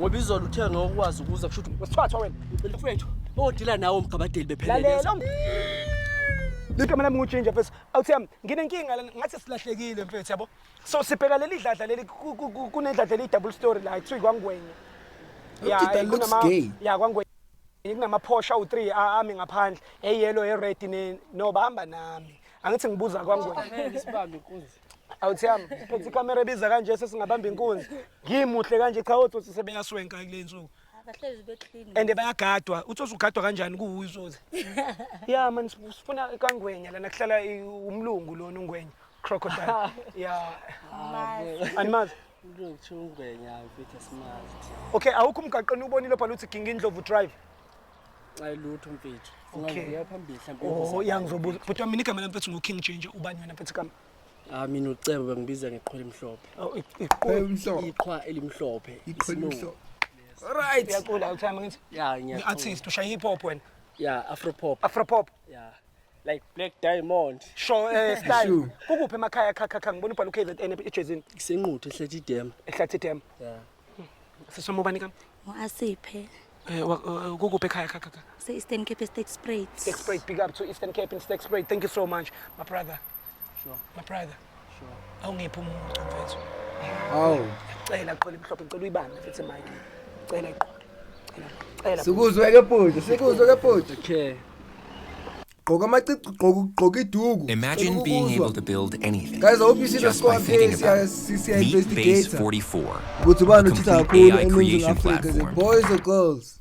Ngoba izolo uthe ngokwazi ukuza kusho ukuthi Wesithwathwa wena. Mfethu, bodila nawe umgabadeli bephelele. Lalela. Ligama lami nguJinja mfethu. Awuthi yami nginenkinga lana ngathi silahlekile mfethu yabo. So sibheka leli dladla leli kunedladla eli double story la kuthiwa kwaNgwenya. That looks gay. Ya kwaNgwenya kunama Porsche awu3 ami ngaphandle, eyellow, ered ne no bahamba nami. Angithi ngibuza kwaNgwenya. Ngeke sibambe inkunzi. Awuthi yami phethe ikhamera ebiza kanje sesingabamba inkunzi. Ngimuhle kanje cha otsotsi sebeyaswenka kule nsuku. Abahlezi beclean. And bayagadwa, utsotsi ugadwa kanjani kuwuye utsotsi? Ya man, sifuna kaNgwenya lana kuhlala umlungu lona uNgwenya crocodile ya. Animazi? Kuthiwa uNgwenya mfethu asimazi. Okay, awukho umgaqweni ubonile phala uthi Gingi Indlovu Drive? Hayi lutho mfethu. Okay. Singavuya phambili mhlawumbe. Oh ya, ngizobuza bhuti wami. Mina igama lami mfethu ngu-King Ginger. Ubani wena mfethu igama? Ah, mina uCebo, bengibiza ngeqhwa elimhlophe. Oh, iqu Emhlophe. Iqhwa elimhlophe. Iqhwa Isnow. elimhlophe. Right. Uyacula awuthami ngithi? Ya, ngiyacula. I-artist, ushaya hip hop wena? Ya, afro pop. Afro pop. Ya. Like Black Diamond. Sure, style. Sure. Kukuphi emakhaya? Kha ngibona ubhala u-KZN ejezini. Kusenquthu eHlathi Dam. EHlathi Dam. Ya. Sisoma ubani kami? Ngu-Asiphe. Kukuphi ekhaya kha kha kha? Se-Eastern Cape, Sterkspruit. Sterkspruit, big up to Eastern Cape in Sterkspruit. Thank you so much, my brother. Sure. My brother. Sure. Awungiphi umuntu mfethu. Hawu. Cela qhola imhlophe, ngicela uyibambe mfethu mic. Cela iqhole. Cela. Cela. Sikuzwe ke bhuti, sikuzwe ke bhuti. Okay. Gqoka amacici, gqoka gqoka iduku. Imagine Cela being ukuzwa. able to build anything Guys, I hope you see the just by squad thinking here. about it. Siya Meet Base investigate. 44, Ukuthi ubani a uthitha complete kakhulu AI eNingizimu creation Afrika, is it platform. boys or girls?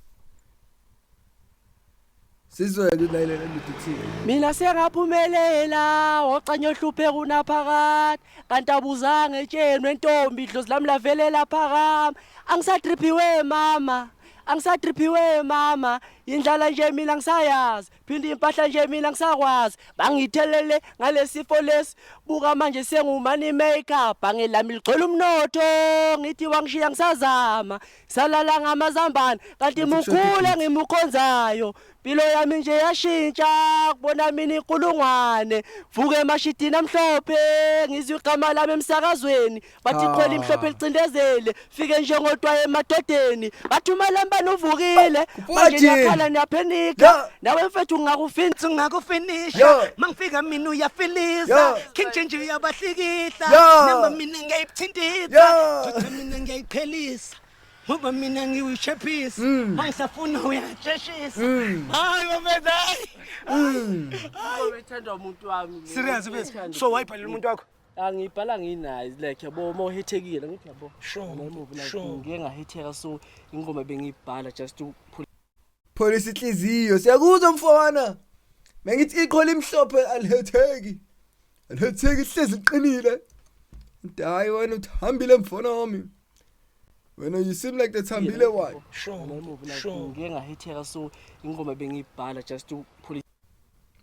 Sizwe ke la le uthini. Mina sengaphumelela oxanye ohlupheka unaphakade kanti abuzange etsheni wentombi idlozi lami lavelela phakama. Angisadriphiwe mama, angisadriphiwe mama, indlala nje mina ngisayazi, phinde impahla nje mina ngisakwazi, bangithelele ngalesifo lesi, buka manje sengu-money maker, bhange lami ligcwele umnotho, ngithi wangishiya ngisazama salala ngamazambane kanti mukhulu engimukhonzayo, impilo yami nje yashintsha kubona mina inkulungwane, vuke emashidini amhlophe, ngizwe igama lami emsakazweni bathi Ah. khwela imhlophe licindezele fike njengodwa emadodeni bathi umalambane uvukile manje. Kuphuma Niyakhala niyaphenika. Ya. Nawe mfethu ungakufinisa. Ungakufinisha. Yo. Mangifika mina uyafiliza. Yo. King Ginger uyabahlikihla. Yo. Namba mina ngiyayithintitha. Yo. Jotha mina ngiyayiphelisa. Ngoba mina ngiwushephisa. Mangisafuna uyatsheshisa. Hayi bafethu hayi. Ethandwa umuntu wami. Serious mfethu. So wayibhalela umuntu wakho? Angibhala nginayo like yabo uma uhethekile ngithi yabo. Like, ngike ngahetheka, so ingoma bengiyibhala just to Pholisa inhliziyo. Siyakuzwa mfana. Mengithi iqhwa limhlophe alihetheki. Alihetheki, hlezi liqinile. Hayi wena uthambile mfana wami. Wena you seem like the thambile one. Like, ngike ngahetheka, so ingoma bengiyibhala just to pholisa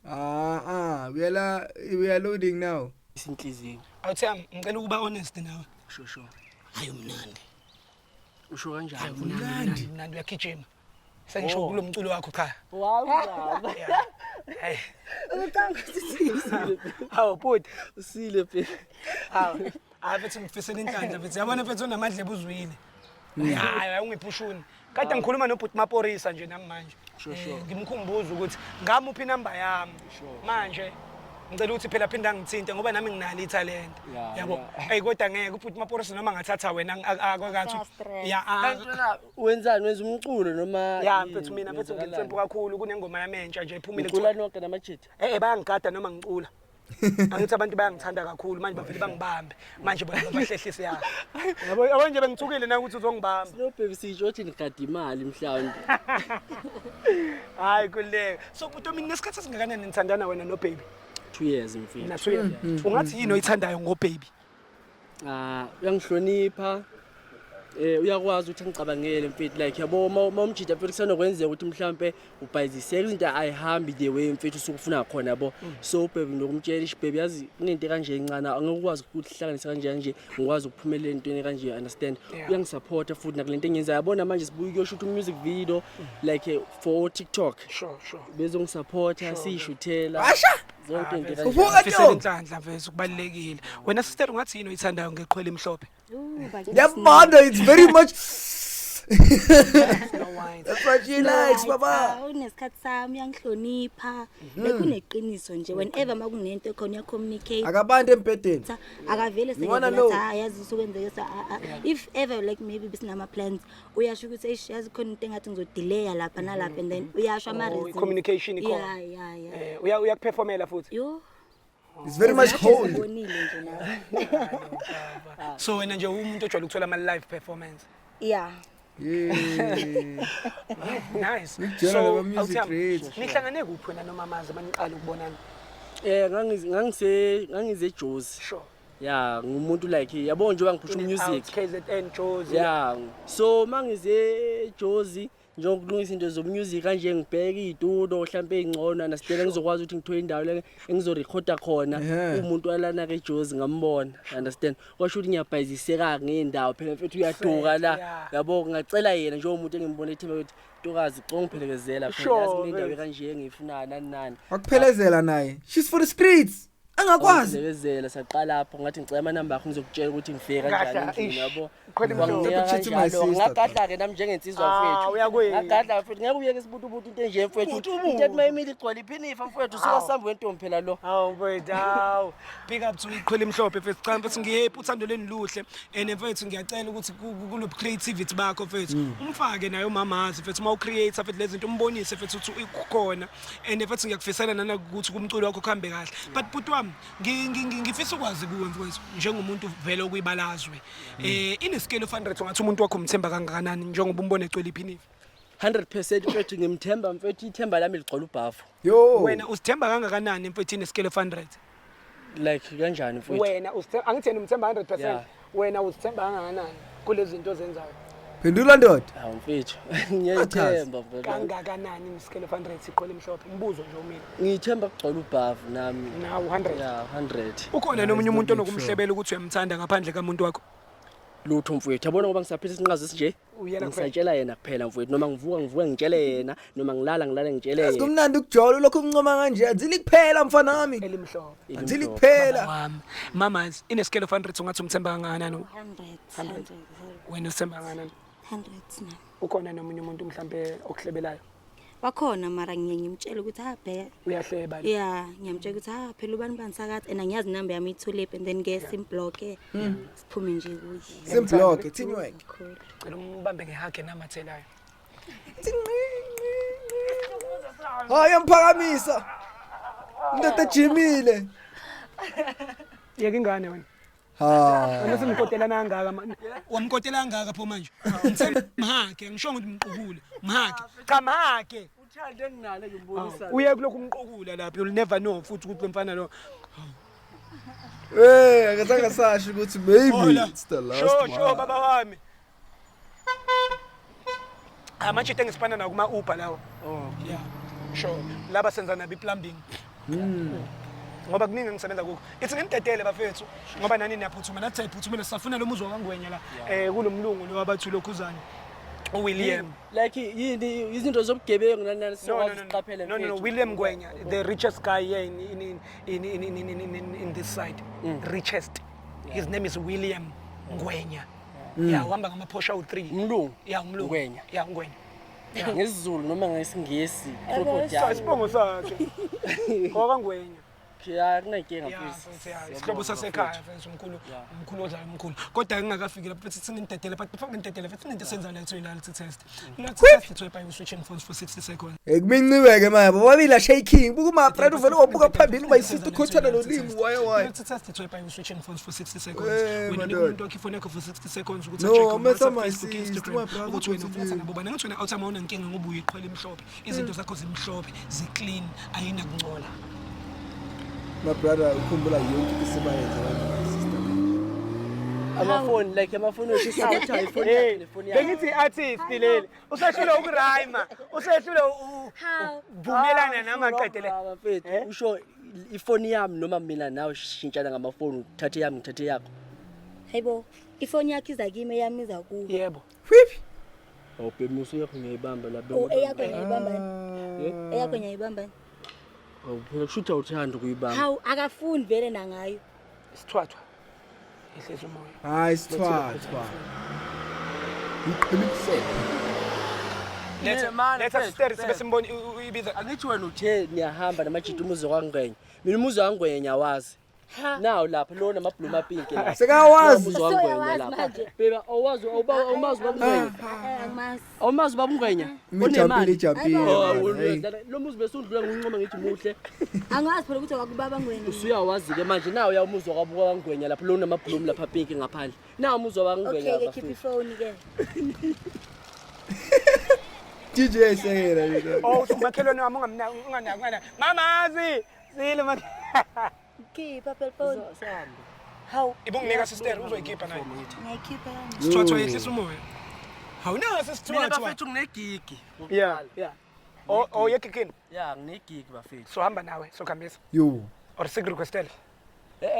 Ah ah, we are loading now. inhliziyo. Awuthi yami ngicela ukuba honest nawe. Sure. Hayi umnandi. Usho kanjani? Umnandi, mnandi, uyagijima. Sengisho Oh. kulo mculo wakho cha. Wow baba. Hey. Hawu bhuti. Usile phela. Hawu. Hayi mfethu ngifisela inhlanhla mfethu. Yabona mfethu unamadlebe uzwile. Hayi ungiphushuni. Kade ngikhuluma nobhuti Maporisa nje nami manje. Sure. Ngimkhumbuza ukuthi ngamuphi inamba yami. Manje ngicela ukuthi phela phinda ngithinte ngoba nami nginalo ithalente. Yabo. Hey kodwa ngeke ubhuti Maporisa noma ngathatha wena akakathi. Stress. Ya. Kanti wena wenzani, wenza umculo noma Ya yini? mfethu, mina mfethu Wenzakalani? ngilithempu kakhulu kunengoma yami entsha nje iphumile. Ucula nonke namajita? Bayangigada noma ngicula. Angithi abantu bayangithanda kakhulu manje bavele bangibambe. Manje bona babahlehlise ya. Yabo yabo nje bengithukile na ukuthi uzongibamba. No baby, sisho ukuthi nigada imali mhlawumbe. Hayi kuleka. So bhuti mina nesikhathi esingakanani nithandana wena no baby? 2 years mfethu. Mina 2 years. Ungathi yini oyithandayo ngo baby? Ah, uyangihlonipha. Uyakwazi ukuthi angicabangele mfethu, like yabo uma umjida mfethu kusenokwenzeka ukuthi mhlambe ubhayiziseka izinto ayihambi the way mfethu usukufuna khona yabo, so baby nokumtshela ish baby yazi kunento kanje encane angikwazi ukuthi hlanganise kanje kanje ngikwazi ukuphumelela entweni kanje, you understand? Uyangisupporta futhi nakulento engiyenzayo yabona manje sibuye ukuyoshoot music video like for TikTok. Sure. Bezongisupporta siyishuthela Asha! zonke into kanje. Uvuka Ngifisela ntombi. inhlanhla mfethu, kubalulekile. Wena sister ungathi yini oyithandayo ngeqhwele emhlophe? Ngiyabanda, it's very much. Snow White. That's what she likes, baba. Unesikhathi sami, uyangihlonipha. Like uneqiniso nje, whenever makunento ekhona uyacommunicate. Akabantu embhedeni. Akavele You wanna sekevela know? athi, "Ah, yazi usukwenzeke sa ah, ah." If ever like maybe besinama-plans, uyasho ukuthi eish, yazi khona into engathi ngizodileya lapha nalapha, and then uyasho Oh, ama-reasons. i-communication ikhona. Yeah. Eh, uyakuperformela futhi. Yo. It's very much cold. Ubonile nje nawe. So wena nje umuntu ojwayele ukuthola ama live performance. Yeah. Yeah. Nice. Ngikujela laba music awuthami, rates. Nihlangane kuphi wena nomamazi maniqala ukubonana? Ngangise ngangize Jozi. Sure. Yeah, ngumuntu like yabo njengoba ngiphusha In and music. out, KZN Jozi. Yeah. So mangize Jozi njengokulungisa into zomusic kanje, ngibheka iy'tulo mhlampe ey'ngcono, understand, ngizokwazi ukuthi ngithole indawo le engizorekhoda khona. Umuntu walana ke eJozi ngambona, understand, kwasho ukuthi ngiyabhayiziseka ngey'ndawo phela mfethu, uyaduka la. Yabo, ngacela yena njengomuntu engimbona ethemba ukuthi ntokazi co ngiphelekezela phela, yazi kunendawo kanje engiyifunayo, nani nani. Wakuphelezela naye. She's for the streets. Angakwazi. Wangiphelekezela, saqala lapho, ngathi ngicela amanamba akho ngizokutshela ukuthi ngifike kanjani Gadla, endlini, ish. yabo. Khona imhlobo. Wanginika Stop cheating my kanjalo. sister. Ngagadla-ke nami njengensizwa Ah, mfethu. uyakwenu. Ngagadla mfethu, ngeke uyeke isibutubutu into enje mfethu. Butubutu. Into ethi mayimile igcwele iphinifa mfethu, suka sambe wentombi phela lo. Hawu mfethu, hawu. Big up to iqhwele emhlophe mfethu. Cha mfethu, ngihappy, uthando lweni luhle. And mfethu ngiyacela ukuthi kulo creativity bakho mfethu. Umfake naye umamazi mfethu, uma ucreate mfethu lezi zinto umbonise mfethu ukuthi ukhona. And mfethu ngiyakufisela nana ukuthi kumculo wakho kuhambe kahle. But bhuti wami, ngifisa ukwazi kuwe mfethu njengomuntu vele okuyibalazwe. In a scale of 100 ungathi umuntu wakho umthemba kangakanani njengoba umbone egcwele iphinifa? 100% mfethu, ngimthemba mfethu, ithemba lami ligcwele ubhavu. Yo. Wena uzithemba kangakanani mfethu in a scale of 100? Like kanjani mfethu? Wena uzithemba, angithi yena umthemba 100%. Wena uzithemba kangakanani kulezi zinto ozenzayo? Phendula ndoda. Hawu mfethu, ngiyayithemba mfethu. Kangakanani in scale of 100 iqhwele emhlophe? Umbuzo nje umile. Ngiyithemba kugcwele ubhavu nami. Nawu 100. Yeah, 100. Ukhona nomunye umuntu onokumhlebela ukuthi uyamthanda ngaphandle kamuntu wakho? Lutho mfethu, yabona ngoba ngisaphethe isinqazo esinje. Uyena kuphela. Ngisatshela yena kuphela mfethu, noma ngivuka ngitshele yena, noma ngilala ngitshele Yazi yena. kumnandi ukujola lokho uncoma kanje. Anzili kuphela mfana wami. Elimhlophe. Anzili kuphela. Wami. Mamas, in a scale of 100 ungathi umthemba kangakanani? 100, 100. Wena usithemba kangakanani? 100 nami. Ukhona nomunye umuntu mhlambe okuhlebelayo? Wakhona, mara ngiye ngimtshele ukuthi ha bheka. Uyahleba. Yeah, ngiyamtshela ukuthi ha phela ubani bani sakathi, and angiyazi inamba yami ithulephi, and then ke simblock, siphume nje kuye. Simblock, teamwork. Kakhulu. Cela umbambe ngehug namathelayo. Hayi yamphakamisa. Indoda ejimile. Yeka ingane wena. Ha. Wena simkotela kangaka manje. Wamkotela kangaka pho manje. Ngithe mhage, ngisho ukuthi mqukule. Mhage. Cha mhage. Uthando enginalo ngimbonisa. Uye kulokhu umqukula lapha, you'll never know futhi ukuthi lo mfana lo. Eh, akazange sasho ukuthi maybe Hola. it's the last Sure, one. baba wami. Ah, manje into engisipana nawo kuma Uber lawo. Oh. Yeah. Sure. Laba senza nabo i-plumbing. Ngoba kuningi engisebenza kukho. Ithi nginidedele bafethu ngoba nani niyaphuthuma, nathi siyaphuthumela, sisafuna lo muzi wakangwenya la. Kulomlungu lo abathi lokhuzana. uWilliam. Like yini izinto zobugebengu nani nani No, no, sizokwazi no, ukuqaphela no, no, no, mfethu. William Ngwenya, the richest guy here in this side. Richest. His name is William Ngwenya. Yeah, uhamba ngama Porsche u3. Umlungu. Yeah, umlungu. Ngwenya. Yeah, Ngwenya. NgesiZulu noma ngesiNgisi? Sa Crocodile. isibongo sakhe. Ngowakangwenya. Ya, kunenkinga Yeah, mfethu. mfethu, yeah, isihlobo sasekhaya mfethu, umkhulu, umkhulu odlala umkhulu. Kodwa ngingakafiki lapho mfethu, singidedele, but before ngidedele mfethu, kunento esenzayo la ethiwa i-loyalty test. I-loyalty test ithiwa by switching phones for 60 seconds. Ekuminciweke manje bobabili shaking. Buka uma friend uvele wabuka phambili uma isister ukhothana nolimi waya waya. Loyalty test ithiwa by switching phones for 60 seconds. Eh, Wena madoda. unika umuntu wakho ifoni yakho for 60 seconds ukuthi No, a-check on I'm not WhatsApp, my Facebook, sister, Instagram, my brother, ukuthi wena continue. ufuna nabo bani. Angithi wena awuthi awunankinga ngoba uyiqhwele emhlophe. Izinto zakho zimhlophe, zi-clean, ayinakungcola. My brother ukhumbula yonke into esibayenza abantu my sister. Amafoni, like amafoni oshisa ukuthi ifoni yakhe nefoni yakhe. Bengithi i-artist leli. Usehlule ukurhyma, usehlule ukuvumelana namaqedele. Mfethu, usho ifoni yami noma mina nawe shintshana ngamafoni, uthathe yami ngithathe yakho? Hayibo, ifoni yakho iza kimi, eyami iza kuwe. Yebo. Whip. Awubhemuso yakho ngiyayibamba la. Oh, eyakho ngiyayibamba. Eyakho ngiyayibamba. Awuphela kushuthi awuthanda ukuyibamba. Hawu, akafuni vele nangayo. Isithwathwa. Ihlezi umoya. Hayi sithwathwa. Iqhele. Letha Mina, letha mfethu, sister sibe mfethu. simbona uyibiza. Angithi wena uthe niyahamba namajita umuzi wakangwenya. Mina umuzi wakangwenya ngiyawazi. Nawu lapha lona amabhluma apinki la. Sekawazi. Umuzi wakangwenya Usuyawazi lapha. manje. Beba awazi awumazi ubaba ungwenya. Angimazi. Awumazi ubaba ungwenya. Ijampile ijampile. Oh, Man, hey. lo muzi besundlula ngincoma ngithi muhle. Angazi phela ukuthi wakubaba ngwena. Usuyawazi ke manje nawu ya umuzi wakabuka kangwenya lapha lona amabhluma lapha pinki ngaphandle. Nawu umuzi wakangwenya Okay ke lapha. khipha ifoni ke. DJ sekela yena. Oh, uthi umakhelwane wami ungamnaki unganaki unganaki. Mamazi, sile mak. Khipha phela ifoni. Hawu, Ibunginika sister uzoyikhipha naye. ngiyayikhipha kanje. Sithwathwa yehlisa umoya. Hawunaso Mina sithwathwa. bafethu nginegigi. Yeah, yeah. Oh, oh yekikini. Ya nginegigi bafethu. So hamba nawe, so khambisa. Yo. Or sikurequestele.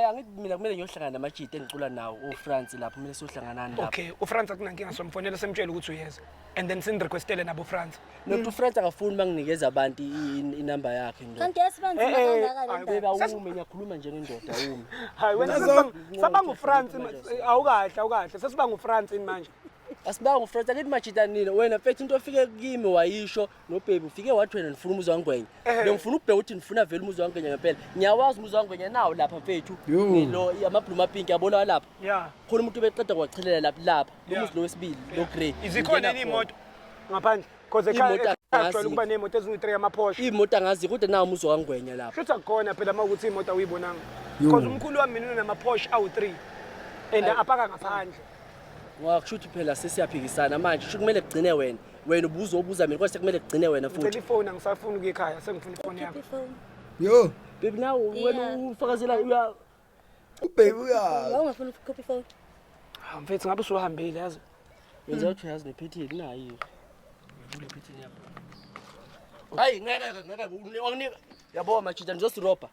Angithi mina kumele ngiyohlangana namajita engicula nawo oFrance lapho kumele siyohlanganani lapho. Okay, uFrance akunankinga somfonela semtshela ukuthi uyeza. And then sinirequestele nabo France. Not uFrance akafuni banginikeza abantu inamba yakhe ndoda. Kanti yasibanzima Eh, eh, kangaka le ayi, ndaba. Beba ume ngiyakhuluma njengendoda ume. Hayi wena Nazo- sabanga uFrance awukahle awukahle sesibanga uFrance ini manje. Asibanga uFrance akithi majita nini wena mfethu into ofike kimi wayisho nobaby ufike wathi wena nifuna umuzi wangwenya. Bengifuna ukubheka ukuthi nifuna vele umuzi wangwenya ngempela. Ngiyawazi umuzi wangwenya nawo lapha mfethu. Yo. Ngilo amabluma pink yabona lapha. Yeah. Khona umuntu obeqeda kwachelela lapha lapha. Lo Yeah. muzi lo wesibili lo grey. Izikhona Ngingena yini imoto ngaphandle? Because Imoto ekhaya angazi. kujwayele ukuba ney'moto eziwu-3 ama-Porsche. Imoto angazi kodwa nawo umuzi wangwenya lapha. Shuthi akukhona phela uma ukuthi imoto awuyibonanga. Yo. Because umkhulu wami mina unama-Porsche awu-3 and apaka ngaphandle. Ngakusho ukuthi phela sesiyaphikisana manje sho kumele kugcine wena. Wena ubuzobuza mina kodwa sekumele kugcine wena Ngicela futhi. ifoni angisafuni ukuya ekhaya sengifuna ifoni Khipha yami. ifoni. Yo. Baby nawe wena Yeah. ufakazela uya Ubaby uya. Wawungafuni ukukhipha ifoni. Hawu mfethu ngabe usuhambile yazi. wenza ukuthi uyazi nephethini nayi. Ule phethini yakho. Hayi ngeke ngeke wanginika. Yabo majita nizosirobha.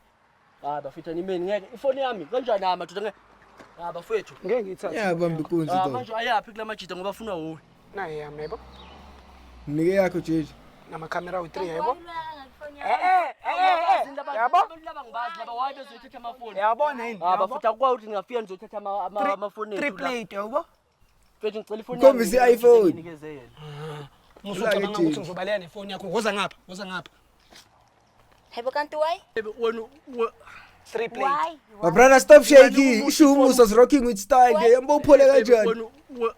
Ah bafethu animeni ngeke ifoni yami kanjani ama madoda ngeke. Ah bafethu. Ngeke ngiyithathe. Yabamba inkunzi Ah dog. manje ayaphi kula majita ngoba afuna wuwe. Nayi yami yebo. Mnike yakho JJ. Namakhamera awu-3 yebo. Wayilwela kangaka ifoni Eh yakho? eh eh eh. Yabo? Abantu laba ngibazi laba why bezothatha amafoni. Yabona yini? Ah bafethu akukwazi ukuthi ngingafika nizothatha amafoni Three ethu la. plate yabo. Mfethu ngicela ifoni Ukhombise i-iPhone. nginikeze yena. Musucabanga Ulake ukuthi JJ. ngizobaleka nefoni yakho. Woza ngapha, woza ngapha. Hayibo kanti why? Baby wena 3 plate. Why? My brother stop shaking. Isho umusa rocking with style ke. Yambo uphole kanjani? wena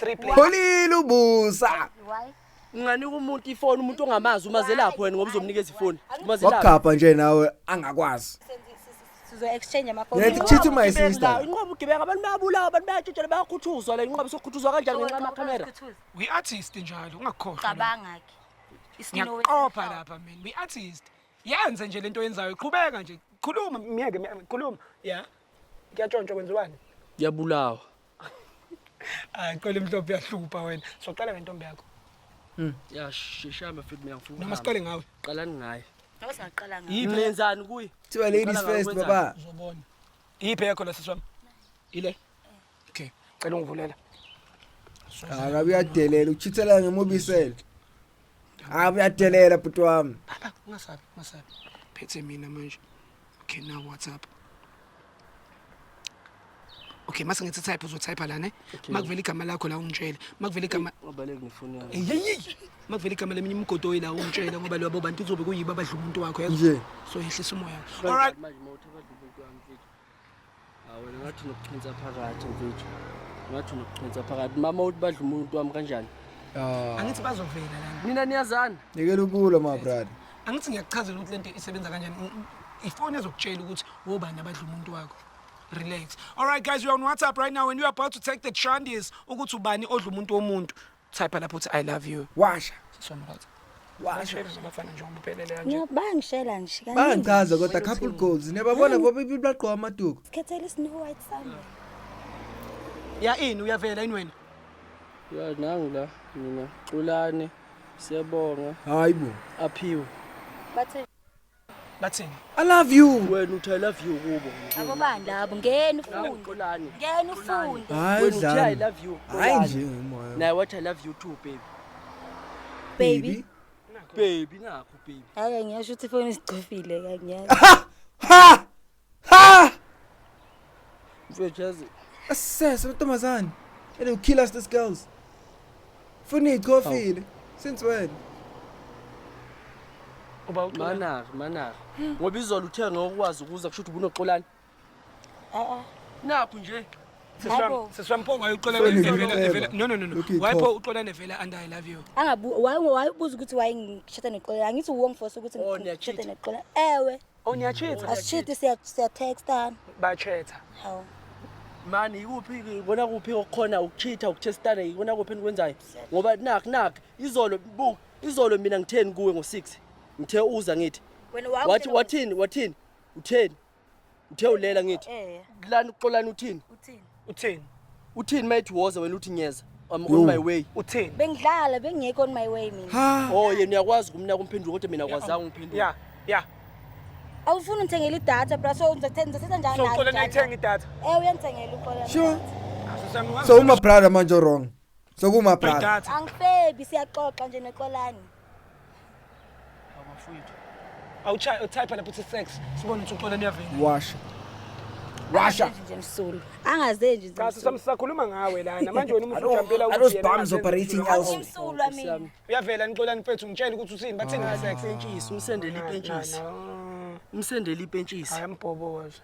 3 plate. Pholile ubusa. Why? unganika umuntu ifoni umuntu ongamazi umazelaphi wena ngoba uzomnikeza ifoni umazelaphi Wakukhapha nje nawe angakwazi. Sizo exchange amafoni. Mina cheat my sister. Inqoba ugebenga abantu bayabulawa abantu bayatshotshela bayakhuthuzwa la inqoba sokhuthuzwa kanjani ngenxa yamakhamera. We artist njalo ungakukhohlwa. Cabanga ke. Isino Ngiyaqopha lapha mina. We artist. Yenze nje lento oyenzayo. Qhubeka nje. Khuluma myeke khuluma. Yeah. Kuyatshontshwa kwenziwani? Yabulawa. Hayi qele mhlophe uyahlupha wena. Soqala ngentombi yakho. Ya sheshama futhi mina ngifuna. Noma siqale ngawe. Qalani ngaye. Ngoba singaqala ngayo. Yiphi Nenzani kuye? Kuthiwa ladies first baba. uzobona. Yiphi yakho la sisi wami? Ile. Okay. Cela ungivulela. Ah ngabe uyadelela uchithela ngemobisele. Ah uyadelela bhuti wami. Baba ungasabi, ungasabi. Phethe mina manje. Okay now WhatsApp. Okay, mase ngithi type uzotype la ne. Makuvela igama lakho la ungitshele. Makuvela igama Wabaleka nefoni yami. Eyeyi. Makuvela igama leminye imigodoyi la ungitshele ngoba labo bantu uzobe kuyibo abadla umuntu wakho yazi. Nje. So yehlisa umoya. All right. Manje mawuthi abadla umuntu wami mfethu. Ah wena ngathi unokuchinsa phakathi mfethu. Ngathi unokuchinsa phakathi. Mama uthi badla umuntu wami kanjani? Ah. Angithi bazovela lana. Nina niyazana? Nikela ukulo my brother. Angithi ngiyakuchazela ukuthi lento isebenza kanjani. Ifoni ezokutshela ukuthi wobani abadla umuntu wakho. Relax. All right guys, we are on WhatsApp right now and we are about to take the chances ukuthi ubani odla umuntu womuntu. Type lapho uthi I love you. Washa. Siswami right. Washa. Washa abafana njengoba uphelele kanje. Bangishela nje kaningi. Bangichaza kodwa couple goals. Niyababona ngoba people bagqoka amaduku. Sikhethele isnow white sami. Ya ini uyavela yini wena? Ya nangu la mina Xolani siyabonga Hayibo. aphiwe. Bathe Bathini? I love you. Wena uthi I love you kubo. abobani labo ngena ufunde. Xolani. Ngena ufunde. Hayi Wena uthi I dlala. love you. Hayi Xolani. nje umoya. Naye wathi I love you too baby. Baby. Baby nakho baby. Hayi ngiyasho ukuthi ifoni isicofile kangiyazi. Ha! Ha! Mfethu yazi Assess amantombazane. And they will kill us these girls. Funa ichofile. Since when? Uba uxolani. Manaka, manaka. Ngoba izolo uthe ngokwazi ukuza kusho ukuthi ubunoxolani. Eh. Nakhu nje. Yabo. Siswami pho why uxolani Foni vela ngiceba. vela no no no no. Lokhu Why ichopha. pho uxolani vela under I love you. Angabu why ubuza ukuthi why ngishada noxola? Angithi uwongiforce ukuthi Oh, ngishade niyachitha. noxola. Ewe. Oh niyachitha. Asishidi siya siya textana. Bachetha. Hawu. Mani ikuphi ikona kuphi okukhona ukuchitha ukuthestana ikona kuphi enikwenzayo? Ngoba nakhu nakhu izolo bu izolo mina ngitheni kuwe ngo6. Ngithe uza ngithi. Wena Wathi wathini wathini? Utheni? Uthe ulela ngithi. Eh. Lani uxolani uthini? Uthini? Uthini? Uthini mayithi woza wena uthi ngiyeza. I'm Yo. on my way. Uthini? Bengidlala bengingekho on my way mina. Ha. Oh yena uyakwazi ukumnaka umphendulo kodwa mina akwazanga ungiphendula. Yeah, yeah. Awufuni ungithengele idatha bra so ngizothetha njani So nawe uxolani njalo? ayithenga idatha. Eh uyangithengela uxolani. Sure. Siswami So uma brother manje wrong. So kuma brother. idatha. Angifebi siyaxoxa nje noxolani. Awuchaya utype lapho uthi sex. Sibone ukuthi uxolani uyavela. Washa. Washa. Angazenzi nje msulu. Angazenzi nje. Cha siswami sisakhuluma ngawe lana. Manje wena uma usujampela Are those bums operating elsewhere? Ngimsulwa mina. Uyavela nixolani mfethu ngitshela ukuthi uthini bathini nge sex. Ipentshisi umsendele ipentshisi. Umsendele ipentshisi. Hayi mbhoboza.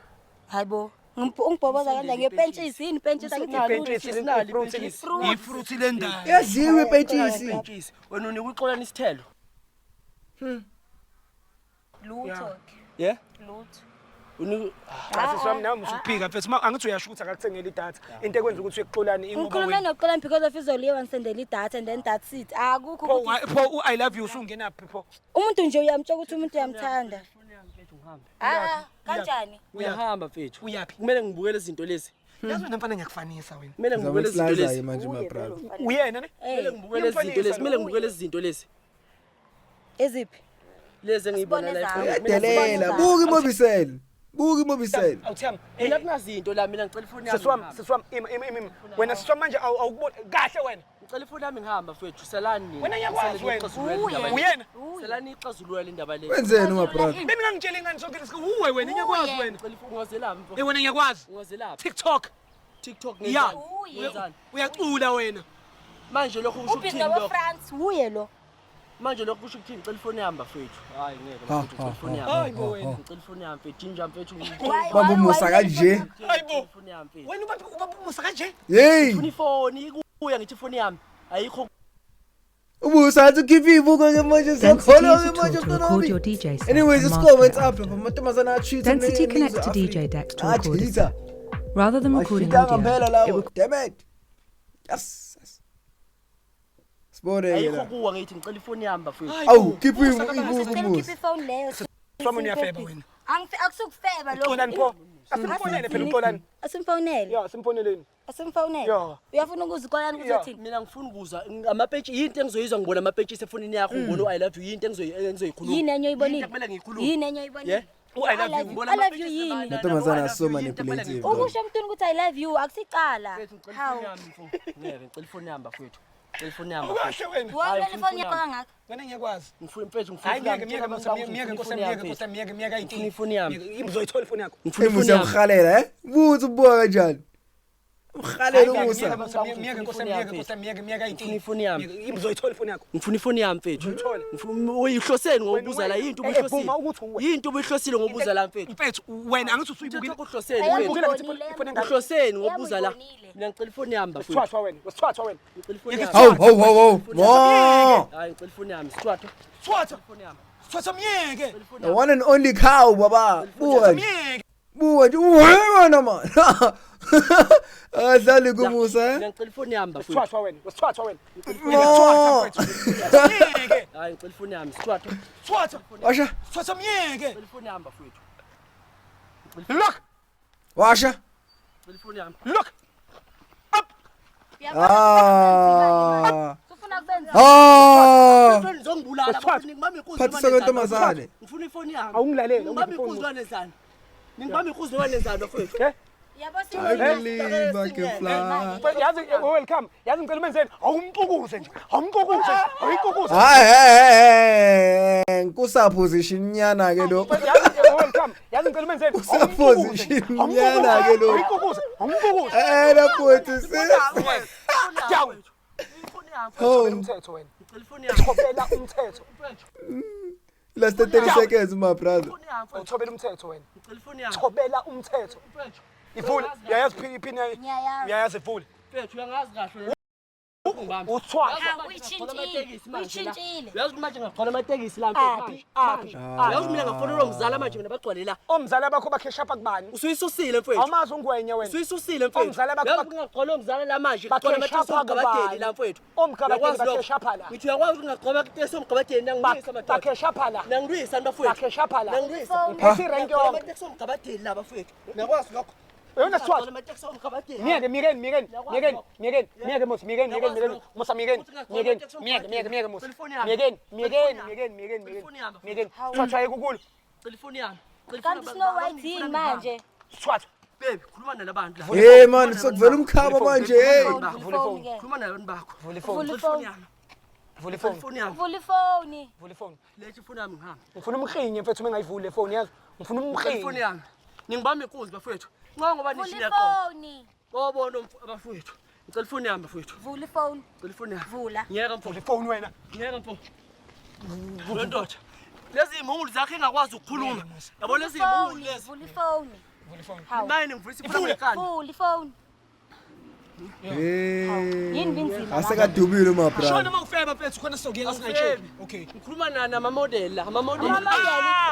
Hayibo. Ungibhoboza kanjani ngepentshisi yini ipentshisi angithi Ipentshisi Sinalo ifruit ipentshisi. ifruit lendawo. Iyadliwa ipentshisi. Ipentshisi. Wena unika uxolani isithelo. lutho. Yeah? Lutho. Unika Cha siswami nawe usuphika mfethu ma angithi uyasho ukuthi akakuthengeli idatha. Into ekwenza ukuthi uyekuxolani ingoba Ngikhulume wena. noxolani because of izolo uye wangisendela idatha and then that's it. Akukho Pho ukuthi pho u I love you usungenaphi pho? umuntu nje uyamtshela ukuthi umuntu uyamthanda. Ah, kanjani? Uyahamba mfethu. Uyaphi? Kumele ngibukele izinto lezi. Yazi wena mfana ngiyakufanisa wena. Kumele ngibukele izinto Uzabe lezi. manje my brother. Uyena ne? Kumele Eh, ngibukele izinto lezi. Kumele ngibukele izinto lezi. eziphi? Lezi engiyibona la Asibone efonini. Kumele Uyadelela. Buka imobisel. Buka imobisel. Awuthiyami. Mina kunazinto la mina ngicela ifoni yami. Siswami, ngihambe. siswami ima ima ima. Wena siswami manje awukuboni kahle wena. Ngicela ifoni yami ngihamba mfethu. Salani nina. Wena ngiyakwazi wena. Uye. Uyena? Salani ixazulula le ndaba le. Wenzeni my brother? Beningangitsheli ingane sonke lesikhathi uwe wena ngiyakwazi wena. Ngicela ifoni ungazelaphi mfo. Eh wena ngiyakwazi. Ungazelaphi. TikTok. TikTok Yeah. ngenzani? Uye. Ngenzani? Uyacula wena. Manje lokho kusho Ubhizi ukuthini nabo lokho? France uye lo. Manje lokho kusho ukuthini? Ngicela ifoni yami bafethu. Hayi ngeke Ha, bafethu, ngicela ha, ifoni yami. Hayi bo wena. Ngicela ifoni yami mfethu. Ginger mfethu. Why- Bamba why- umusa why- kanje. Hayi bo. Ifoni yami mfethu. Wena ubaba umusa kanje? Hey. Ngifuna ifoni ikuya ngithi ifoni yami. Ayikho Ubusa athi ukhiphe ibuko ke manje Density siyakholwa is ke a manje tool to record your mntanami. DJ set Anyways, and let's go master what's it up after. lapha amantombazana achitha Density connects to DJ decks to record a set. Rather than recording Ashita audio, ngempela it lawo. Damn it. Yes. yes. Sibone ke ayikho la. kuwa ngithi ngicela ifoni yami bafethu. Awu, khipha ibuko Sicela ukhiphe umusa. ifoni leyo. Siswami uyafeba wena. Angife akusukufeba lokho. Uxolani pho. Asimfonele phela uxolani. Asimfonele. Ya simfoneleni. Asimfonele. Yeah. Uyafuna ukuza uxolani ukuthi Yeah. uthini? Mina ngifuna ukuzwa amapentshi yinto engizoyizwa ngibona amapentshisi efonini yakho ngibona u-I love you yinto engizoyikhuluma. Yini enye oyibonile? Yinto ekumele ngiyikhulume. Yini enye oyibonile? Yeah. U-I love you. Ngibona I love you amapentshisi yini? ebana, Mantombazana no, I are so love you, yinto ekumele manipulative. ngiyikhulume. Ukusho emntwini ukuthi I love you akusicala. Mfethu, ngicela Hawu. ifoni yami mfo. Ngeke ngicela ifoni yami bafethu. Ngicela ifoni yami bafethu. Ukahle wena. Why Hayi, ufuna ifoni yakho kangaka? Wena ngiyakwazi. Ngifuna mfethu ngifuna Hayi ifoni ngeke yami. ngeke nkosi ngeke nkosi ngeke nkosi ngeke ngeke ayiti. Ngifuna ifoni yami. Uzoyithola ifoni yakho. Ngifuna ifoni Emusa yami. umhalela eh? Buthi ubuka kanjani? Umhalela umusa. Ngeke nkosi ngeke nkosi ngeke ngeke ayiti. Ngifuna ifoni yami. Uzoyithola ifoni yakho. Ngifuna ifoni yami mfethu. Uzoyithola. Ngifuna uyihloseni ngokubuza la yinto Eh, vuma ukuthi ubuyihlosile. uwe. Yinto ubuyihlosile ngokubuza la mfethu. Mfethu wena angithi usuyibukile. Uthethe uhloseni Ayami mfethu. Ubukile ngithi Uyibonile. ifoni engaka. Uhloseni ngokubuza la. Uyibonile. Mina ngicela ifoni yami bafethu. Sithwathwa wena. Sithwathwa wena. Ngicela ifoni yami. Hawu hawu hawu hawu. Mo. Hayi ngicela ifoni yami. Sithwathwa. Sithwathwa. Ifoni yami. Sithwathwa myeke. The one and only cow baba. Buka nje. Myeke. Buka nje. Wena man. Adlali kumusa eh. Mina ngicela ifoni yami bafethu. Sithwathwa wena. Sithwathwa wena. Mo. Myeke. Hayi ngicela ifoni yami. Sithwathwa. Sithwathwa. Washa. Sithwathwa myeke. Ngicela ifoni yami bafethu. Look. Washa. Ngicela ifoni yami. Look. Ah. Ufuna kubenza Ah. Ifoni izongibulala Sithwathwa. bafethu. Ngibambe inkunzi Phathisa noma nenzani, kwentombazane. bafethu. Ngifuna ifoni yami. Awungilaleli, Ngibambe awungiphi inkunzi ifoni. noma nenzani. Ningibambe inkunzi noma nenzani bafethu. Eh? Yabo I believe I can fly. Yazi welcome. Yazi ngicela umenzeni. Awumxukuze nje. Awumxukuze. Awuyixukuze. Hayi hey hey nkusa position nyana ke lo. Yazi welcome. Yazi ngicela umenzeni. Usaposition nyana ke lo. Awuyixukuze. Awumxukuze. Eh la futhi sis. Down. Oh. Umthetho wena. Ngicela ifoni yami. Thobela umthetho. Mfethu, Last 30 seconds my brother. ifoni yami mfethu. Uthobela umthetho wena. Ngicela ifoni yami. Thobela umthetho. Mfethu. Ivule. Uyayazi iphini yayo. Ngiyayazi. Uyayazi ivule. Mfethu uyangazi kahle wena. Ungibambe. Uthwala. Hawu, uyishintshile, uyishintshile. Uyazi ukuthi manje ngagcwala amatekisi la mfethu. Aphi? Aphi? Uyazi mina ngafonelwa umzala manje mina bagcwale la. Omzala bakho bakheshapha kubani? Usuyisusile mfethu. Awumazi ungwenye wena. Usuyisusile mfethu. Omzala bakho Uyazi ukuthi ngagcwala umzala la manje. Ngagcwala amatekisi Bakheshapha omgabadeli kubani? la mfethu. Omgabadeli Uyakwazi lokho? bakheshapha la. Ngithi uyakwazi ukuthi ngagcwala amatekisi omgabadeli nangilwisa madoda. Bakheshapha la. Nangilwisa bafowethu. Bakheshapha la. Nangilwisa. Ngiphethe irenki Ngagcwala yonke. amatekisi omgabadeli la bafowethu. Uyakwazi lokho? Uyona sithwala. Ngagcwala amatekisi omgabadeli. Miyeke, miyekeni, miyekeni, miyekeni, miyekeni, miyeke Musa, miyekeni, miyekeni, miyekeni, Musa, miyekeni, miyekeni, miyeke, miyeke, miyeke Musa. Miyekeni, miyekeni, miyekeni, miyekeni, miyekeni, miyekeni. Thwathwa yekukulu. Cela ifoni yami. Cela ifoni Kanti yami. Snow White yini manje? Thwathwa. Baby, khuluma nalabantu la. Hey man, sokuvela umkhaba manje hey. Vula ifoni ke. Khuluma nabantu bakho. Vula ifoni. Vula Cela ifoni ifoni. yami. Vula Cela ifoni. ifoni yami. Vula ifoni. Vula ifoni. Letha ifoni yami ngihambe. Ngifuna umkhinye mfethu uma engayivuli le phone yazi. Ngifuna Cela ifoni umkhinye. yami. Ningibamba inkunzi bafowethu. Nxa ngoba Vula nishiya qonda. ifoni. Bobona abafowethu. Ngicela ifoni yami bafowethu. Vula ifoni. Ngicela ifoni yami. Vula. Ngiyeka mfo. Vula ifoni wena. Ngiyeka mfo. Lo ndoda. Lezi imungulu zakhe engakwazi ukukhuluma. Yabo lezi imungulu Ifoni. lezi. Vula ifoni. Vula ifoni. Hawu. Mine ngivulisa ifoni Ivule. ngenkani. Vula ifoni. Hey. Yini binzima? Asekadubile my Shona brother. uma ufeba mfethu khona sizokuyeka singayitsheli. Okay. Ngikhuluma na namamodel la, amamodel. Amamodel.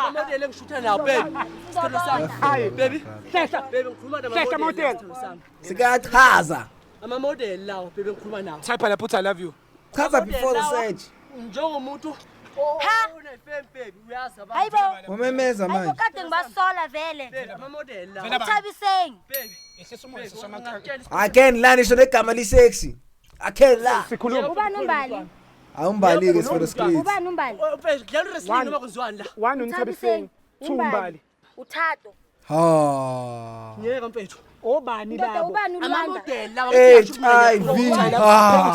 Amamodel engishutha nawo baby. Sithando sami. Hayi. Baby. Hlehla. Baby ngikhuluma Hlehla, namamodel. model. sithando sami. Sikachaza. Amamodel lawo baby ngikhuluma nawo. Type lapho uthi I love you. Chaza before the search. Njengomuntu Ha? one-fame baby uyazi abantu. Hayibo. Wamemeza Hayibo manje. kade ngibasola vele. Baby amamodel lawo. Vela ba- Uthabiseng. Baby. Ehlisa umoya Baby, sisamakhaya. ungakutshela Again la nisho negama li sexy. Again la. Sikhuluma. Ubani umbali? Awumbalike for the streets. Ubani umbali? Mfethu kudlala wrestling One. noma kwenziwani la? One uNthabiseng, two uMbali. Uthato. Ha. Ngiyeka mfethu. Obani Ndoda labo? ubani uLwanda? Amamodel lawa. HIV. Uthi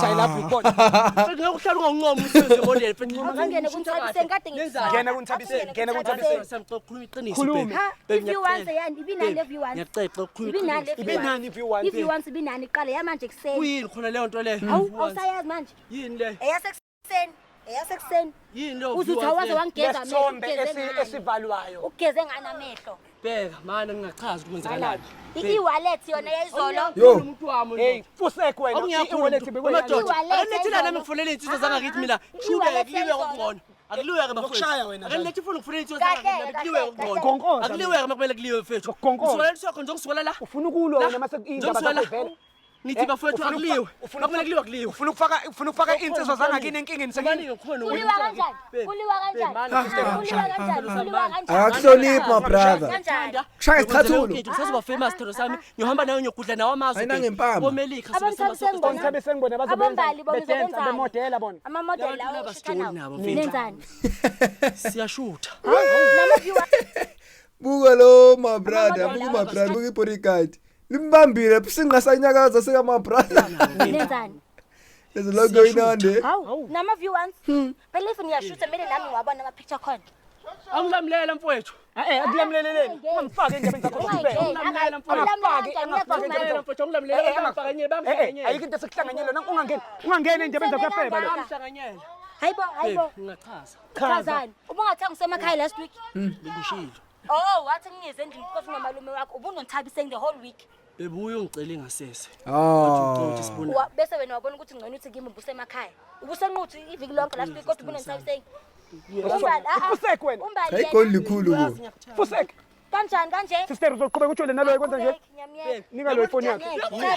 I love you kodwa. Mfethu ngeke uhlale ungancomi umsebenzi wemodel mfethu. Awungene kuNthabiseng kade ngikusola. Ngena kuNthabiseng, ngena kuNthabiseng. Sami khuluma iqiniso Khuluma. baby. Ha, Baby, if you want ngiyacela. yani ibinani if you want. Ngiyacela ukukhuluma Ibinani iqiniso. if you want. Ibinani if you want. If you want ibinani iqale yamanje kuseni. Kuyini khona leyo nto leyo? Hawu awusayazi manje. Yini le? Eyasekuseni. Eyasekuseni. Yini leyo? Uze uthi awaze wangigeza amehlo. Lesithombe Ugeze esi- ngani? esivalwayo. Ugeze ngani amehlo? Bheka manje ngingachazi ukuthi kwenzakalani. I-wallet yona yayizolo. Yo. Umuntu wami. Hey, fusek wena. I-wallet Madoda. I-wallet Akanilethela nami yayizolo. ngifonele iy'nsizwa zangakithi mina. Ah, Shube i-wallet kuliwe yayizolo. okungcono. Akuliwe-ke bafowethu. Ngokushaya wena, Akanilethi ifoni ngifonele iy'nsizwa Kahle, zangakithi mina. Kuliwe kahle, okungcono. Gonkonza Akuliwe-ke uma kumele kuliwe mfethu. Ngokugonkonza. Ngisuka la nisho khona ngisuka la. Ufuna ukulwa La. wena mase indaba Njengosuka la. zakho ivela. Ngithi Eh, bafowethu ufuna akuliwe. ufuna Makumele kuliwe akuliwe. Ufuna ukufaka insizwa zangakini enkingeni sekini. Kuliwa kanjani? Kuliwa kanjani? Kuliwa kanjani? Kuliwa kanjani? Akakuhloniphi my brother. Kanjani? Kushaya isicathulo. Ngisazoba famous sithando sami. Ngiyohamba nawe ngiyogudla nawe amazwe. Ayinangempama. Omelika Abanthabiseng bona. Onthabiseng bona bazobenza Abombali bona bedansa uzobenzani? bemodela bona. Amamodel Labantu lawo laba oshutha sijoli nawo. nabo, mfethu. Nenzani? Siyashutha. Nama viewer Buka lo my brother, buka my brother, buka ibodyguard. Limbambile sinqa sanyakaza sika my brother. nenzani? There's a lot going on there. Hawu, nama viewers. Phela if ngiyashutha kumele nami ngiwabona ama picture khona. Angilamlela mfowethu. Eh, akulamleleleni. Ungamfaki endabeni zakho Ungayingeni, zokuphela. Ungamlamlela mfowethu. Ungamlamlela kanjani? Ungafaki, Uyakhuluma. Mfowethu angilamlela Eh, eh, bangifakanye Eh, eh, bangihlanganyele. ayikho into esekuhlanganyelwe na ungangeni. Ungangeni endabeni zakho yafeba lo. Bangihlanganyele. Hayibo, hayibo. Ngingachaza. Chazani. Ubungathanga usemakhaya last week. Bengishilo. Oh, wathi ngize endlini because unomalume wakho ubunonthabiseng the whole week. Bebuye ungicela ingasese. Ah. Bese wena wabona ukuthi ngcono uthi kimi ubusemakhaya. Ubusenquthu iviki lonke last week kodwa ubunonthabiseng. Umbali, ah, ah. Fusek wena. Umbali Hayi yena. igoli likhulu ku. Fusek. Kanjani kanje? Sister uzoqhubeka utshole naloyo kwenza nje. Ngiyamyeka. Nika lo ifoni yakhe.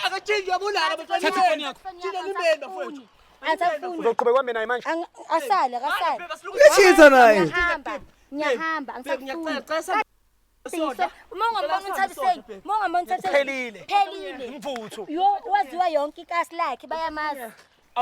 Akatshintshi uyabulala Thatha ifoni yakho. Thina limeni bafowethu. Angisafuni. Uzoqhubeka uhambe naye manje. Asale, akasale. Uyachitha naye. Ngiyahamba. Ngiyahamba, angisafuni. Uma ungambona uNthabiseng, uma ungambona uNthabiseng. Phelile. Phelile. Mvuthu. Yo, waziwa yonke ikasi lakhe bayamazi.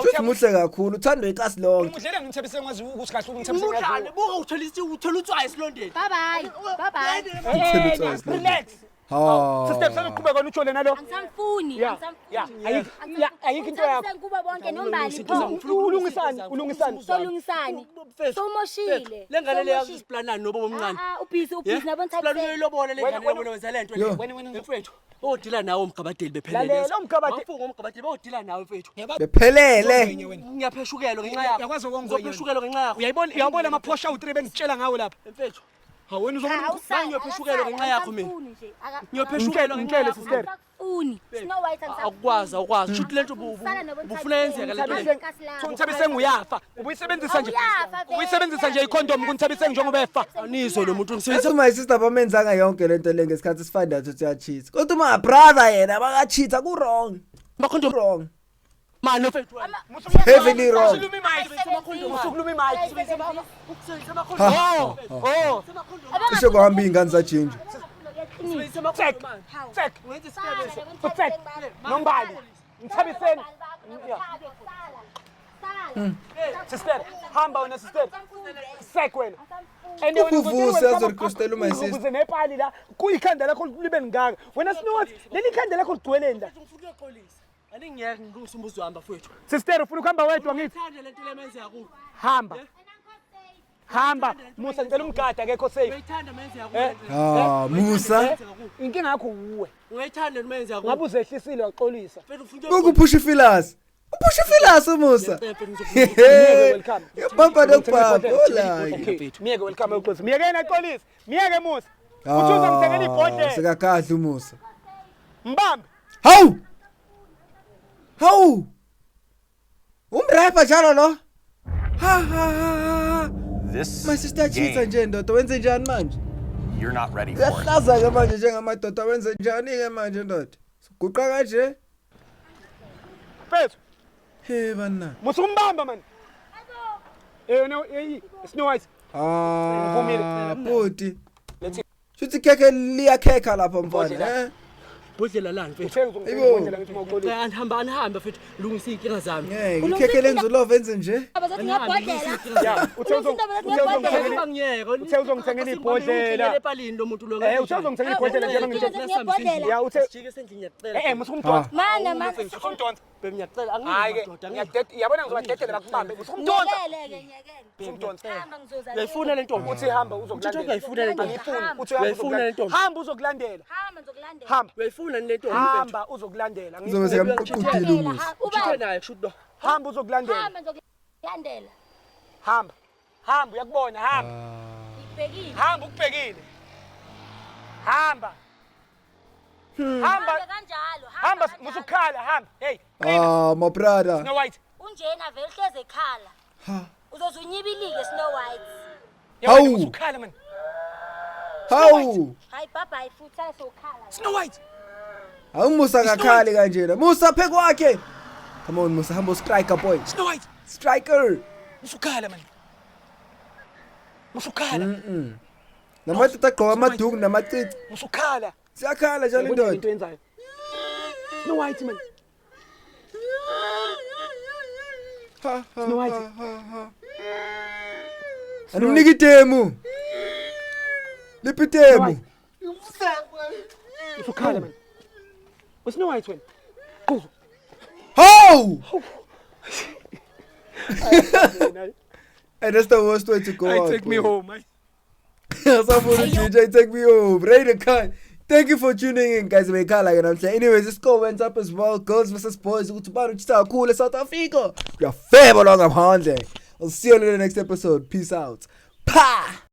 Futhi muhle kakhulu, uthandwa ikasi lonke. Umudlela ngimthabiseng wazi ukuthi kahle umthabiseng Umudlane wazi. buka uthola uthola utswayi esilondeni. Bye bye. Bye bye. Eh, relax. Ha. Sister, sazoqhubeka wena ujole nalo. Angisamfuni, Yeah, angisamfuni. yeah, ayikho, yeah, ayikho into yakho. Ngithabise kubo bonke nombali pho. Ulungisani, ulungisani. Solungisani. Sowumoshile. Le ngane leyo Sowumoshile. siplanani nobo omncane. Ah, ah, ubhizi, ubhizi nabo Siplan Nthabiseng. uyoyilobola le Wena- ngane yabona wenza lento Yo. le. Mfethu, odila nawe umgabadeli bephelele. Lalela, umgabadeli. Mafunga umgabadeli bawudila nawe mfethu. Bephelele. Ngiyapheshukelwa ngenxa yakho. Uyakwazi ukongwenya. Ngizopheshukelwa ngenxa yakho. Uyayibona, uyabona ama-Porsche awu-3 bengitshela ngawo lapha. Mfethu, Hawu wena uzobona Ah, awusali, Ngiyopheshukelwa ngenxa yakho mina. angisamfuni nje. Ngiyopheshukelwa ngenxa Ngitshele yakho. sister. Angisakufuni. Snow White angisakufuni. Awukwazi, awukwazi. Shuthi lento Sala nabo ubufuna yenzeka le nto. Nthabiseng. Unthabiseng uyafa. Ubuyisebenzisa nje. Awuyafa vele. Ubuyisebenzisa nje icondom kuNthabiseng njengoba efa. Anizwe lo muntu ngisebenzisa Yazi my sister bamenzanga yonke lento le ngesikhathi sifind out ukuthi uyacheat. Kodwa uma brother yena bakacheat ku wrong. amakhondomu Wrong. mani mfethu. Heavily wrong. Usukuluma imic. Ha. Oh, Cishe kwahamba iy'ngane zaJinja. check. Check. Check. Nombali. Nthabiseng. Sister, hamba wena sister. Sek wena. And wena Uvuvusa azorequestela my sister. Ukuze nepali la kuyikhanda lakho libe lingaka. Wena Snow White, leli khanda lakho ligcweleni la. Ngifuna ukuyoxolisa. Aningiyeke ngilungise umuzi wami bafowethu. Sister, ufuna ukuhamba wedwa ngithi? Thanda lento lemenzeka kuwe. Hamba. Hamba. Musa ngicela umgada akekho safe. Uyayithanda menzeka Eh? kuwe. Ah, Musa. Inkinga yakho uwe. Uyayithanda lento menzeka kuwe. Ngabe uzehlisile waxolisa. Mfethu ufuna Ukuphusha ifilas. Uphusha ifilas uMusa. Miyeke welcome. Bamba nokubamba. Hola. Okay. Miyeke welcome uxolisa. Miyeke yena axolisa. Miyeke Musa. Uthi uzongithengela ibhodlela. Sekakadla uMusa. Mbambe. Hawu. Hawu. Umrapper njalo lo. Ha ha ha. ha. This My sister cheats game, nje ndoda wenze njani manje? you're not ready for it. Uyahlaza ke manje njengamadoda wenze njani ke manje ndoda? Guqa kanje. Mfethu, Hey bana. Musa umbamba man. Eh no, hey, Snow White. Ah, bhuti. Let's Shuthi khekhe liyakhekha lapha mfana, eh? Bhodlela lani mfethu. Uthe uzongithengela Ayibo. ibhodlela ngithi mawuxolisa. Anihamba anihambe mfethu lungisa iy'nkinga zami. Ngeke ikhekhe lenza ulove enze nje. Bazothi ngiyabhodlela. Ya, uthe uzongithengela Ngiyeke. Uthe uzongithengela ibhodlela. Epalini lo muntu lo. Eh, uthe uzongithengela ibhodlela njengoba ngitshela. Ya, uthe Sijike esendlini ngiyacela. Eh, musa ukumdonsa. Mana mana. Musa ukumdonsa. Bebe ngiyacela Hayi ke, angiyamadoda angiyamadoda. ngiyakudedela. Yabona ngizobadedela bakubambe. Musa ukumdonsa. Nyekele ke nyekele. Musa ukumdonsa. Hamba ngizoza. Uyayifuna le ntombi? Uthi hamba uzokulandela. Uyayifuna le ntombi? Angiyifuni. Uthi hamba Uyayifuna le uzokulandela. ntombi? Hamba uzokulandela. Hamba ngizokulandela. Hamba. Uyayifuna le ntombi mfethu? Hamba uzokulandela. Uzobe sekamququdile uMusa. Uchithe Uba naye kusho ukuthi lo. Hamba uzokulandela. hamba ngizokulandela. Hamba. Hamba uyakubona hamba. Ngikubhekile. Hamba ukubhekile. Hamba. Hamba. Hamba kanjalo. Hamba kanjalo. musukhala hamba. Hey, Ah, my brother. Snow White. Unjena vele uhleze ekhala. Ha. Uzoze unyibilike Snow White. Hawu. Musukhala man. Hawu. Hayi bye bye futhi sasokhala. Snow White. Hawu Musa kakhali kanjena. Musa phekwakhe. Come on Musa, hamba striker boy. Snow White. Striker. Musukhala man. Musukhala. Namadoda agqoka amaduku namacici. Musukhala. Siyakhala njalo Yabona into indoda. yenzayo. Snow White man. Ha ha. Snow White. ha, ha, ha. Animnike itemu. Liphi itemu? Musukhala man. Snow White wena. Quzu. Hawu! And that's the worst way to go I out. take me boy. home. Asafuna DJ, take me home. Ray the car. Thank you for tuning in, guys. Bekhala ke namhlanje. Anyways, this score went up as well. Girls versus boys. Ukuthi ubani uchitha kakhulu eSouth Africa. Uyafeba lo ngaphandle. I'll see you in the next episode. Peace out. Pa!